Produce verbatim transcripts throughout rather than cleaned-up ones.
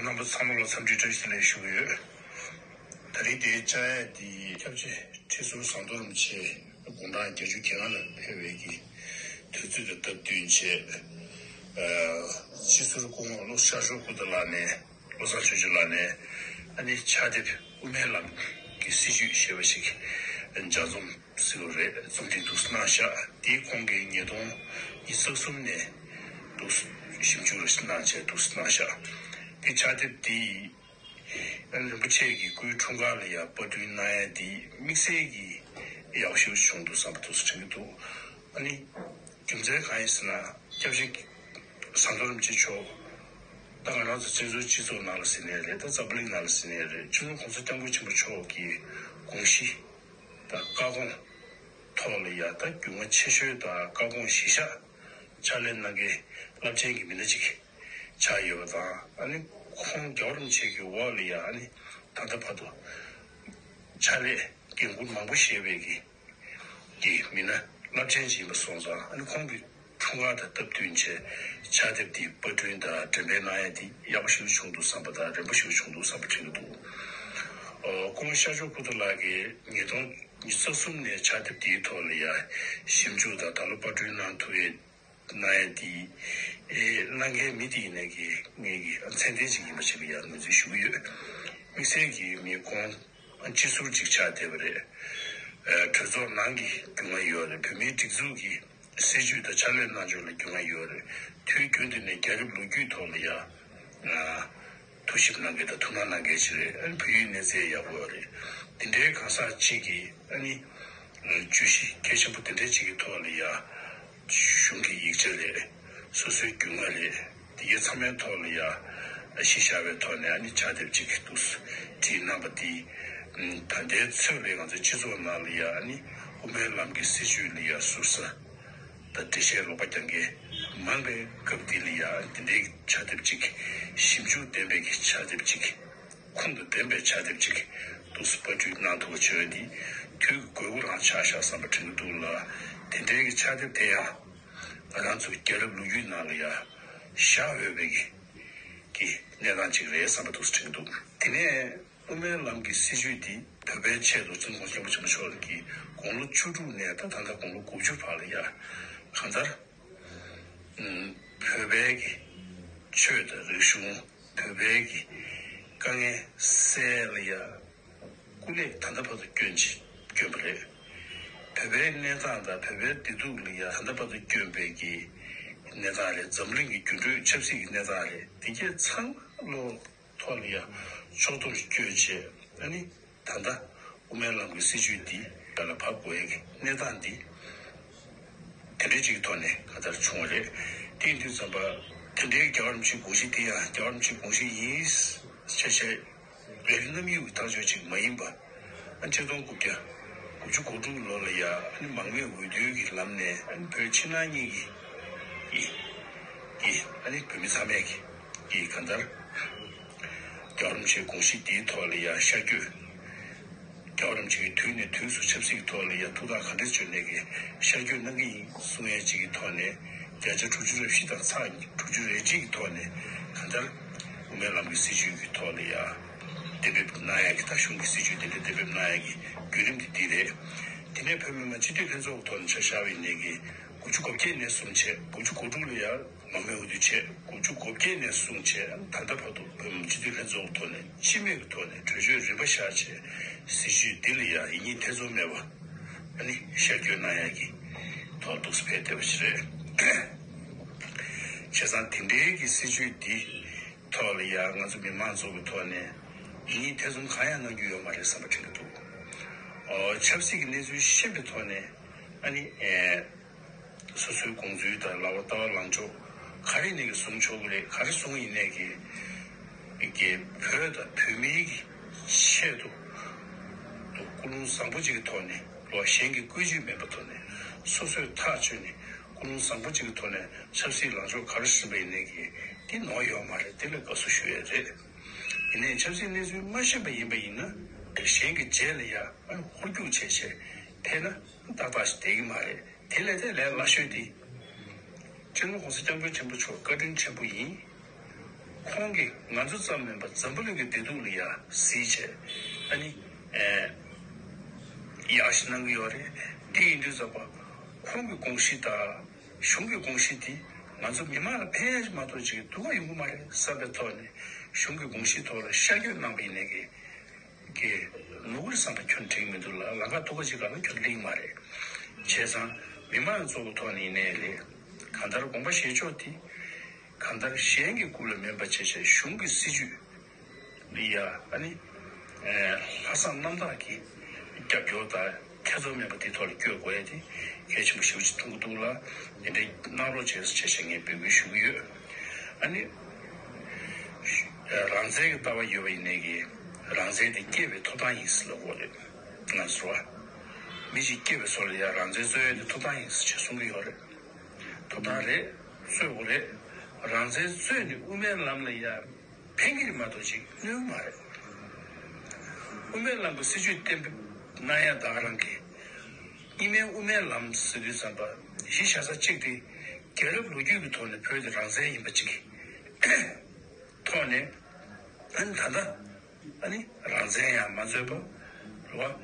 རྣམ་པ་ཚང་མ་ལ་འཚམས་འདྲི་བཀྲ་ཤིས་བདེ་ལེགས་ཞུ་གི་ཡོད། ད་རིང་འདིའི་བཅར་ཡས་འདི་སྐྱབས་རྗེ་ཁྲི་ཟུར་ཟམ་གདོང་རིན་པོ་ཆེ་དགུང་གྲངས་བརྒྱད་ཅུ་གྱ་ལྔ་ལ་ཕེབས་པའི་གི་དུས་ཚོད་དང་སྟབས་བསྟུན་བྱས། ཨ། སྤྱི་ཟུར་སྐུ་ངོ་བློ་བཟང་ཤར་ཕྱོགས་སྐུ་ཐང་ལགས་ནས། བློ་བཟང་ཆོས་སྐྱིད་ལགས་ནས་ཨ་ནི་ཕྱག་དེབ་དབུ་མའི་ལམ་གྱི་སྲིད་བྱུས་ཞེས་པ་ཞིག་ལྗགས་རྩོམ་ཟེར་བ་རེད། རྩོམ་སྒྲིག་འདུག་གནང་ཤག་དེའི་ཁོང་གིས་ཉིས་སྟོང་ཉི་ཤུ་རྩ་གསུམ་ནས་འདུག་ཞིབ་འཇུག་གནང་བྱས་འདུག་གནང་ཤག་དེ་ཕྱག་དེབ་དེ་རིན་པོ་ཆེ་གི་སྐུའི་འཁྲུངས་སྐར་ལ་ཡང་པར་སྐྲུན་གནང་ཡས་དེ་དམིགས་བསལ་གྱི་ཡག་པོ་ཞེ་པོ་བྱུང་འདུག་བསམ་པ་འདུག་སེ་དྲན་གྱི་འདུག་ཨ་ནི་རྒྱུ་མཚན་གང་ཡིན་ཟེར་ན། སྐྱབས་རྗེ་ཟམ་གདོང་རིན་པོ་ཆེ་མཆོག་ད་ང་རང་ཚོ་བཙན་བྱོལ་སྤྱི་ཚོགས་ནང་ལ་ཟེར་ནའི་རེད། ད་འཛམ་བུ་གླིང་ནང་ལ་ཟེར་ནའི་རེད། སྤྱི་ནོར་༸གོང་ས་༸སྐྱབས་མགོན་ཆེན་པོ་མཆོག་གི་དགོངས་གཞི་དང་བཀའ་དགོངས་ཐོག་ལ་ཡ་ད་རྒྱུས་མངའ་ཆེ་ཤོས་དང་བཀའ་དགོངས་གཞིར་བཞག་ཕྱག་ལས་གནང་མཁན་རླབས་ཆེན་གྱི་མི་སྣ་ཅིག་ཆགས་ཡོད་པ་དང་། ཨ་ནི་ཁོང་རྒྱལ་བ་རིན་པོ་ཆེ་གི་འོག་ལ་ཡ་ཨ་ནི་ད་ལྟ་བར་དུ་ཕྱག་ལས་འགན་འཁུར་མང་པོ་བཞེས་པའི་གི་གི་མི་སྣ་རླབས་ཆེན་ཞིག་ཡིན་པ་སོང་ཙང་། ཨ་ནི་ཁོང་གི་འཁྲུངས་སྐར་དང་སྟབས་བསྟུན་བྱས་ཕྱག་དེབ་འདི་པར་སྐྲུན་དང་འགྲེམས་སྤེལ་གནང་ཡ་འདི་ཡག་པོ་ཞེ་པོ་བྱུང་འདུག་བསམ་པ་དང་རན་པོ་ཞེ་པོ་བྱུང་འདུག་བསམ་པ་དྲན་གྱི་འདུག་ཨོ། སྐུ་ངོ་ཤར་ཕྱོགས་སྐུ་ཐང་ལགས་ཀྱིས་ཉིས་སྟོང་ཉི་ཤུ་རྩ་གསུམ་ནས་ཕྱག་དེབ་འདིའི་ཐོག་ལ་ཡ་ཞིབ་འཇུག་དང་ད་ལོ་པར་སྐྲུན་གནང་ཐུབ་ཡས་གནང་ཡས་འདི་ཨེ་གནང་མཁན་མི་དེ་ཡིན་ནའི་གི་ངེད་ཀྱི་མཚན་ལྡན་ཞིག་ཡིན་པ་ཞིག་ལ་ཡ་ངོས་འཛིན་ཞུ་གི་ཡོད། དམིགས་བསལ་གྱིས་མི་ཁོང་སྤྱི་ཟུར་ཅིག་ཆགས་བསྡད་པ་རེད། ཨ། གྲོས་ཚོགས་ནང་གི་རྒྱུས་མངའ་ཡོད་རེད། བོད་མིའི་སྒྲིག་འཛུགས་ཀྱི་སྲིད་བྱུས་དང་ཕྱག་ལས་གནང་ཕྱོགས་ལ་རྒྱུས་མངའ་ཡོད་རེད། དུས་རྒྱུན་དུ་ནས་རྒྱལ་རབས་ལོ་རྒྱུས་ཐོག་ལ་ཡ། ཨ། ཐུགས་ཞིབ་གནང་མཁན་དང་ཐུགས་སྣང་གནང་མཁན་ཞིག་རེད། ཨ་ནི་བོད་ཡིག་གནས་ཚད་ཡག་པོ་ཡོད་རེད། འདི་འདྲའི་གང་ཟག་ཅིག་གིས་ཨ་ནི་བརྗོད་གཞི་གལ་ཆེན་པོ་འདི་འདྲའི་ཅིག་གི་ཐོག་ལ་ཡ། གཞུང་གི་ཡིག་ཆ་རེད། སོ་སོའི་རྒྱུས་མངའ་རེད། དེ་གའི་ཚང་མའི་ཐོག་ལ་ཡ་གཞི་བཞག་པའི་ཐོག་ནས་ཨ་ནི་ཕྱག་དེབ་ཅིག་འདུག་བྲིས་གནང་པ་འདི། ད་ལྟའི་ཚོད་ལས་ང་ཚོའི་སྤྱི་ཚོགས་ནང་ལ་ཡ་ཨ་ནི་དབུ་མའི་ལམ་གྱི་སྲིད་བྱུས་ལ་ཡ་ཟུར་ཟ་དང་འགྲེལ་བཤད་ལོག་པ་རྒྱག་མཁན་མང་པའི་སྐབས་འདི་ལ་ཡ་འདི་འདྲའི་ཕྱག་དེབ་ཅིག་ཞིབ་འཇུག་ལྡན་པའི་གི་ཕྱག་དེབ་ཅིག་ཁུངས་དང་ལྡན་པའི་ཕྱག་དེབ་ཅིག་འདུག་སེ་པར་སྐྲུན་གནང་ཐུབ་པ་བྱུང་ཡོད་འདི་དུས་ཀྱི་དགོས་མཁོ་རང་ཆགས་བཞག་བསམ་པ་དྲན་གྱི་འདུག་ལ། དེ་འདྲའི་གི་ཕྱག་དེབ་དེ་ཡང་ང་རང་ཚོའི་རྒྱལ་རབས་ལོ་རྒྱུས་ནང་ལ་ཡ་བཞག་འོས་པའི་གི་གི་གནས་སྟངས་ཅིག་རེད་བསམ་པ་འདུག་སེ་དྲན་གྱི་འདུག་དེ་ནས་དབུ་མའི་ལམ་གྱི་སྲིད་བྱུས་འདི་བོད་པའི་ཆེད་དུ་སྤྱི་ནོར་༸གོང་ས་༸སྐྱབས་མགོན་ཆེན་པོ་མཆོག་གིས་དགུང་ལོ་བཅུ་དྲུག་ནས་ད་ད་ལྟ་དགུང་ལོ་དགུ་བཅུ་བར་ལ་ཡ་གང་ལྟར། ཨུམ། བོད་པའི་གི་ཆོས་དང་རིག་གཞུང་། བོད་པའི་གི་དཀའ་ངལ་སེལ་ཡ་སྐུ་ལས་ད་ལྟ་བར་དུ་བསྐྱོན་ཅི་བསྐྱོན་པ་རེད། བོད་པའི་གནས་སྟངས་དང་བོད་པའི་བདེ་སྡུག་ལ་ཡ་ད་ལྟ་བར་དུ་བསྐྱོན་པའི་གི་གནས་སྟངས་རེད། འཛམ་གླིང་གི་འགྱུར་འགྲོས་ཆབ་སྲིད་ཀྱི་གནས་སྟངས་རེད། དེ་གས་ཚང་མ་ལོ་ཐོག་ལ་ཡ་ཕྱོགས་གཏོགས་བསྐྱོན་བྱས། ཨ་ནི་ད་ལྟ་དབུ་མའི་ལམ་གྱི་སྲིད་བྱུས་འདི་ཡར་ལ་བབས་དགོས་ཡ་གི་གནས་སྟངས་འདི་དེ་འདྲའི་ཅིག་གི་ཐོག་ནས་གང་ལྟར་བྱུང་བ་རེད། དེ་ཡིན་དུས་ཙམ་པ་དེ་འདྲའི་རྒྱལ་བ་རིན་པོ་ཆེའི་དགོངས་གཞི་དེ་ཡང་རྒྱལ་བ་རིན་པོ་ཆེའི་དགོངས་གཞི་ཡིན་ཆ་བྱས། རིགས་རྣམ་གཡེང་གི་ཐག་གཅོད་ཅིག་མ་ཡིན་པ། ཨ། ཆིག་སྟོང་དགུ་བརྒྱ་དགུ་བཅུ་གོ་དྲུག་ལོ་ལ་ཡ་ཨ་ནི་མང་མོས་འོས་བསྡུ་གི་ལམ་ནས་ཨ་ནི་བོད་ཕྱི་ནང་གཉིས་ཀྱི་ཀྱི་ཀྱི་ཨ་ནི་བོད་མི་ཚང་མས་ཀྱི་ཀྱི་གང་ལྟར་རྒྱལ་བ་རིན་པོ་ཆེའི་དགོངས་གཞི་འདིའི་ཐོག་ལ་ཡ་ཤར་བསྐྱོད། རྒྱལ་བ་རིན་པོ་ཆེ་གིས་དུས་ནས་དུས་སུ་ཆབ་སྲིད་ཀྱི་ཐོག་ལ་ཡ་ཐུགས་ཐག་ག་འདྲ་གཅོད་ནས་ཀྱི་ཤར་བསྐྱོད་གནང་གི་ཡིན་གསུང་ཡས་ཅིག་གི་ཐོག་ནས་བརྒྱ་ཆ་དྲུག་ཅུ་རེ་བཞི་དང་ཚེག་དྲུག་ཅུ་རེ་གཅིག་གི་ཐོག་ནས་གང་ལྟར་དབུ་མའི་ལམ་གྱི་སྲིད་བྱུས་ཀྱི་ཐོག་ལ་ཡ་གཏན་འབེབས་གནང་ཡ་གི་ད་གཞུང་གི་སྲིད་བྱུས་དེ་འདྲ་གཏན་འབེབས་གནང་ཡ་གི་བརྒྱུད་རིམ་དེ་འདི་རེད། དེ་ནས་བོད་མི་མང་སྤྱི་འཐུས་ལྷན་ཚོགས་ཀྱི་ཐོག་ནས་ཆ་བཞག་པ་ཡིན་ནའི་གི་དགུ་བཅུ་གོ་བརྒྱད་ནས་བཟུང་བྱས་དགུ་བཅུ་གོ་དྲུག་ལ་ཡ། མང་མོས་འོས་བསྡུ་བྱས། དགུ་བཅུ་གོ་བརྒྱད་ནས་བཟུང་བྱས་ད་ལྟ་བར་དུ་བོད་མི་སྤྱི་འཐུས་ལྷན་ཚོགས་ཀྱི་ཐོག་ནས་སྤྱི་མོས་ཀྱི་ཐོག་ནས་གྲོས་ཆོད་རིམ་པ་བཞག་བྱས་སྲིད་བྱུས་འདི་ལ་ཡང་ཡིན་གཉིས་ཐེ་ཚོམ་མེད་པ་ཨ་ནི་ཤར་བསྐྱོད་གནང་ཡག་གི་ཐོག་འདུག་སེ་ཕེབས་བསྡད་པ་ཞིག་རེད། བྱས་ཙང་དེ་འདྲའི་གི་སྲིད་བྱུས་འདི་ཐོག་ལ་ཡང་ང་ཚོ་མི་མང་ཚོ་གི་ཐོག་ནས་ཡིན་གཉིས་ཐེ་ཚོམ་གང་ཡང་གནང་རྒྱུ་ཡོད་མ་རེད་བསམ་པ་དྲན་གྱི་འདུག་ཨོ། ཆབ་སྲིད་ཀྱི་གནས་ཚུལ་ཤེས་པའི་ཐོག་ནས་ཨ་ནི་ཨེ། སོ་སོའི་དགོངས་ཚུལ་དང་ལག་པ་ལྟ་བ་ལངས་ཕྱོགས་ག་རེ་ནས་ཀྱི་བཟུང་ཆོག་གི་རེད། ག་རེ་བཟུང་ཡིན་ནས་ཀྱི་ཀྱི་བོད་དང་བོད་མིའི་གི་ཆེད་དུ་ཀུན་སློང་བཟང་པོ་ཅིག་གི་ཐོག་ནས་ལོ་གཞན་གྱི་བཀོད་ཇུས་མེད་པའི་ཐོག་ནས་སོ་སོས་ཐག་ཆོད་ནས་ཀུན་སློང་བཟང་པོ་ཅིག་གི་ཐོག་ནས་ཆབ་སྲིད་ལངས་ཕྱོགས་ག་རེ་བཟུང་པ་ཡིན་ནས་ཀྱི་དེ་ནོར་ཡོད་མ་རེད། དེ་ལ་དགའ་བསུ་ཞུ་ཡས་རེད། ཡིན་ནའི་ཆབ་སྲིད་གནས་ཚུལ་མ་ཤེས་པ་ཡིན་པ་ཡིན་ན་གཞན་གྱི་རྗེས་ལ་ཡ་ཧོལ་རྒྱུག་བྱས་བྱས་ཕེབས་ན་ཏག་ཏག་ཞིག་བསྡད་ཀྱི་མ་རེད། དེ་ལས་དེ་ལས་སླ་ཤོས་དེ། སྤྱི་ནོར་༸གོང་ས་༸སྐྱབས་མགོན་ཆེན་པོ་མཆོག་བཀའ་དྲིན་ཆེན་པོ་ཡིན། ཁོང་གིས་ང་ཚོ་ཙམ་མིན་པར་འཛམ་བུ་གླིང་གི་བདེ་སྡུག་ལ་ཡ་གཟིགས་བྱས། ཨ་ནི་ཨེ་ཡག་ཞིག་གནང་གི་ཡོད་རེད། དེ་ཡིན་དུས་ཙམ་པ་ཁོང་གི་དགོངས་གཞི་དང་གཞུང་གི་དགོངས་གཞི་དེ་ང་ཚོ་མི་མང་ལ་ཕན་མ་གཏོགས་ཅིག་སྡུག་པ་ཡོང་གི་མ་རེད་བསམ་པའི་ཐོག་ནས་གཞུང་གི་དགོངས་གཞིའི་ཐོག་ལ་ཤར་བསྐྱོད་གནང་པ་ཡིན་ནའི་གི་གི་ནོར་བུར་བསམ་པ་ཁྱོན་འགྲིག་མི་འདུག་ལ། ལམ་ཁ་སྡུག་པ་ཅིག་སྒང་ལ་ཁྱོན་སླེབས་མ་རེད། བྱས་ཙང་མི་མང་གཙོ་བོ་ཐོག་ནས་ཡིན་ནའི་ལས། གང་ལྟར་དགོངས་པ་བཞེས་ཕྱོགས་དེ་གང་ལྟར་གཞན་གྱི་སྐུ་ལ་མིན་པ་བྱས་བྱས་གཞུང་གི་སྲིད་བྱུས་ལ་ཡ། ཨ་ནི་ལྷག་བསམ་རྣམ་དག་གིས་རྒྱབ་སྐྱོར་དང་ཁྱད་མཚར་མེད་པ་དེའི་ཐོག་ལ་བསྐྱོད་དགོས་ཡ་དེ་གལ་ཆེན་པོ་ཞེ་པོ་ཅིག་མཐོང་གི་འདུག་ལ། དེ་འདྲའི་གནང་རོགས་བྱས་ཟེར་བྱས་བྱས་ངས་འབོད་སྐུལ་ཞུ་གི་ཡོད། ཨ་ནི། རང་བཙན་གྱི་ལྟ་བ་ཡོད་པ་ཡིན་ནའི་གི་རང་བཙན་དེ་སྐྱེས་པའི་ཐོབ་ཐང་ཡིན་ཟེར་ལབ་ཀྱི་ཡོད་རེད། ང་ཚོ་བ། མི་ཞིག་སྐྱེས་པའི་བཟོ་ལ་ཡང་རང་བཙན་རྩོད་ཡ་དེ་ཐོབ་ཐང་ཡིན་ཟེར་བྱས་གསུང་གི་ཡོད་རེད། ཐོབ་ཐང་རེད། རྩོད་དགོས་རེད། རང་བཙན་རྩོད་ནས་དབུ་མའི་ལམ་ལ་ཡ་ཕན་གྱི་རེད་མ་གཏོགས་ཅིག་གནོད་མ་རེད། དབུ་མའི་ལམ་གྱི་སྲིད་བྱུས་གཏན་འབེབས་གནང་ཡ་ད་ག་རང་གི་གཉིས་སྨན་དབུ་མའི་ལམ་ཟེར་དུས་ཙམ་པ་གཞི་བཞག་ས་གཅིག་དེ་རྒྱལ་རབས་ལོ་རྒྱུས་ཀྱི་ཐོག་ནས་བོད་དེ་རང་བཙན་ཡིན་པ་གཅིག་གི་ཐོག་ནས། ཨ་ནི་ད་ལྟ་ཨ་ནི་རང་བཙན་ཡང་མ་རྩོད་པ་རེད་བ།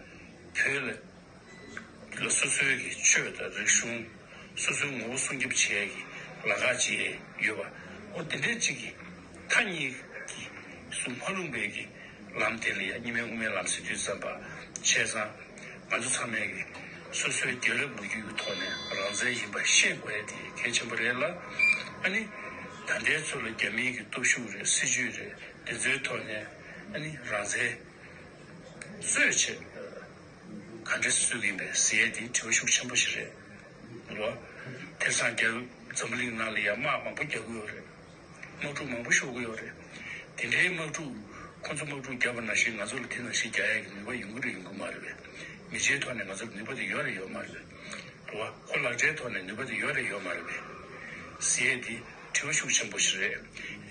བོད་ལ་ལ་སོ་སོའི་གི་ཆོས་དང་རིག་གཞུང་། སོ་སོའི་ངོ་བོ་སྲུང་སྐྱོབ་བྱེད་ཡ་གི་ལམ་ཁ་ཅིག་ཡོད་པ། འོ་དེ་འདྲའི་ཅིག་གི་མཐའ་གཉིས་ཀྱི་སུ་མ་ལྷུང་པའི་གི་ལམ་དེ་ལ་ཡ་གཉིས་སྨན་དབུ་མའི་ལམ་ཟེར་དུས་ཙམ་པ་བྱས་ཙང་། ང་ཚོ་ཚང་མས་ཀྱི་སོ་སོའི་རྒྱལ་རབས་ལོ་རྒྱུས་ཀྱི་ཐོག་ནས་རང་བཙན་ཡིན་པ་ཤེས་དགོས་ཡ་དེ་གལ་ཆེན་པོ་རེད་ལ། ཨ་ནི་ད་ལྟའི་ཚོ་ལ་རྒྱ་མིའི་གི་སྟོབས་ཤུགས་རེད། སྲིད་བྱུས་རེད། དེ་ཚོའི་ཐོག་ནས་ཨ་ནི་རང་བཙན་རྩོད་བྱེད་ག་འདྲས་སུ་ཡིན་པའི་ཟེར་ཡ་དེ་དྲི་བ་ཤུགས་ཆེན་པོ་ཞིག་རེད་ལ། དེང་སང་རྒྱ་འཛམ་བུ་གླིང་ནང་ལ་ཡ་དམག་མང་པོ་རྒྱག་གི་ཡོད་རེད། དམག་འཁྲུག་མང་པོ་ཤོར་གི་ཡོད་རེད། དེ་འདྲའི་དམག་འཁྲུག་ཁོ་ཚོ་དམག་འཁྲུག་བརྒྱབ་པ་ནང་བཞིན་ང་ཚོ་ལ་དེ་ནང་བཞིན་རྒྱག་ཡ་གི་ནུས་པ་ཡོང་གི་རེད་ཡོང་གི་མ་རེད་པས། མི་ཚེའི་ཐོག་ནས་ང་ཚོ་ལ་ནུས་པ་དེ་ཡོད་རེད་ཡོད་མ་རེད་པས། རེད་བ། ཁོ་ལག་ཆའི་ཐོག་ནས་ནུས་པ་དེ་ཡོད་རེད་ཡོད་མ་རེད་པས། ཟེར་ཡས་དེ་དྲི་བ་ཤུགས་ཆེན་པོ་ཞིག་རེད།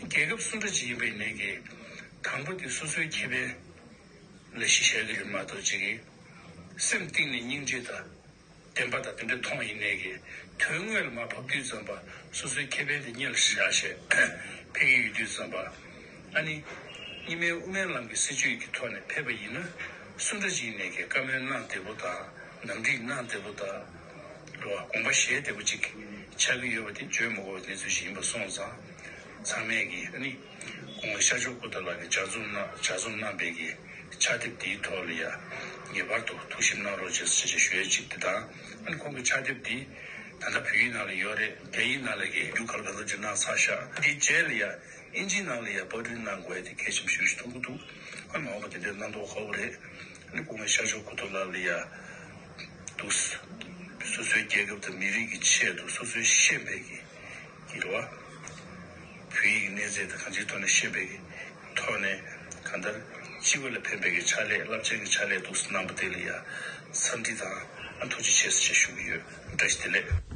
རྒྱལ་ཁབ་སུ་འདྲ་ཅིག་ཡིན་པ་ཡིན་ནའི་གི་དང་པོ་དེ་སོ་སོའི་ཁེ་ཕན་ལ་གཞི་བཞག་གི་རེད་མ་གཏོགས་ཅིག་གི་སེམས་གཏིང་ནས་སྙིང་རྗེ་དང་། བདེན་པ་དང་དེ་འདྲ་མཐོང་ཡིན་ནའི་གི་དོན་དངོས་ལ་མར་བབས་དུས་ཙམ་པ་སོ་སོའི་ཁེ་ཕན་དེ་སྙིང་ལ་བཞག་བྱས་ཕེབས་ཀྱི་ཡོད་དུས་ཙམ་པ། ཨ་ནི་གཉིས་སྨན་དབུ་མའི་ལམ་གྱི་སྲིད་བྱུས་ཀྱི་ཐོག་ནས་ཕེབས་པ་ཡིན་ན་སུ་འདྲ་ཅིག་ཡིན་ནའི་གི་བཀའ་མོལ་གནང་བདེ་པོ་དང་ནང་འགྲིག་གནང་བདེ་པོ་དང་། རེད་བ། དགོངས་པ་བཞེས་བདེ་པོ་ཅིག་ཆགས་ཀྱི་ཡོད་པ་དེ་བརྗོད་མི་དགོས་པའི་གནས་ཚུལ་ཞིག་ཡིན་པ་སོང་ཙང་། ཚང་མས་ཀྱིས་ཨ་ནི་སྐུ་ངོ་ཤར་ཕྱོགས་སྐུ་ཐོག་ལགས་ཀྱིས་ལྗགས་རྩོམ་གནང་ལྗགས་རྩོམ་གནང་པའི་གི་ཕྱག་དེབ་དེའི་ཐོག་ལ་ཡ་ངེས་པར་དུ་ཐུགས་ཞིབ་གནང་རོགས་བྱེད་ཟེར་ཞེས་ཞུ་ཡས་གཅིག་དེ་དང་། ཨ་ནི་ཁོང་གི་ཕྱག་དེབ་འདི་ད་ལྟ་བོད་ཡིག་ནང་ལ་ཡོད་རེད། རྒྱ་ཡིག་ནང་ལ་གི་རྒྱུགས་ག་ལ་ག་ཚོད་ཅིག་གནང་ཚར་ཤག་དེའི་རྗེས་ལ་ཡ་ཨིན་ཇིའི་ནང་ལ་ཡ་པར་སྐྲུན་གནང་དགོས་ཡ་དེ་གལ་ཆེན་པོ་ཞེ་པོ་ཞིག་མཐོང་གི་འདུག་ཨ་མ་འོངས་པ་དེ་འདྲའི་གནང་མདོག་ཁ་པོ་རེད། ཨ་ནི་སྐུ་ངོ་ཤར་ཕྱོགས་སྐུ་ཐོག་ལགས་ལ་ཡ་འདུག་སོ་སོའི་རྒྱལ་ཁབ་དང་མི་རིགས་ཀྱི་ཆེད་དུ་སོ་སོའི་ཤེས་པའི་གི་གི་རེད་བ། བོད་ཡིག་གི་གནས་ཚད་དང་གང་ཅིའི་ཐོག་ནས་ཤེས་པའི་གི་ཐོག་ནས་གང་ལྟར་སྤྱི་པ་ལ་ཕན་པའི་གི་ཕྱག་ལས་རླབས་ཆེན་གྱི་ཕྱག་ལས་འདུག་སེ་གནང་པ་དེ་ལ་ཡ་འཚམས་འདྲི་དང་ཨ་ཐུགས་རྗེ་ཆེ་ཟེར་ཞུ་གི་ཡོད། བཀྲ་ཤིས་བདེ་ལེགས།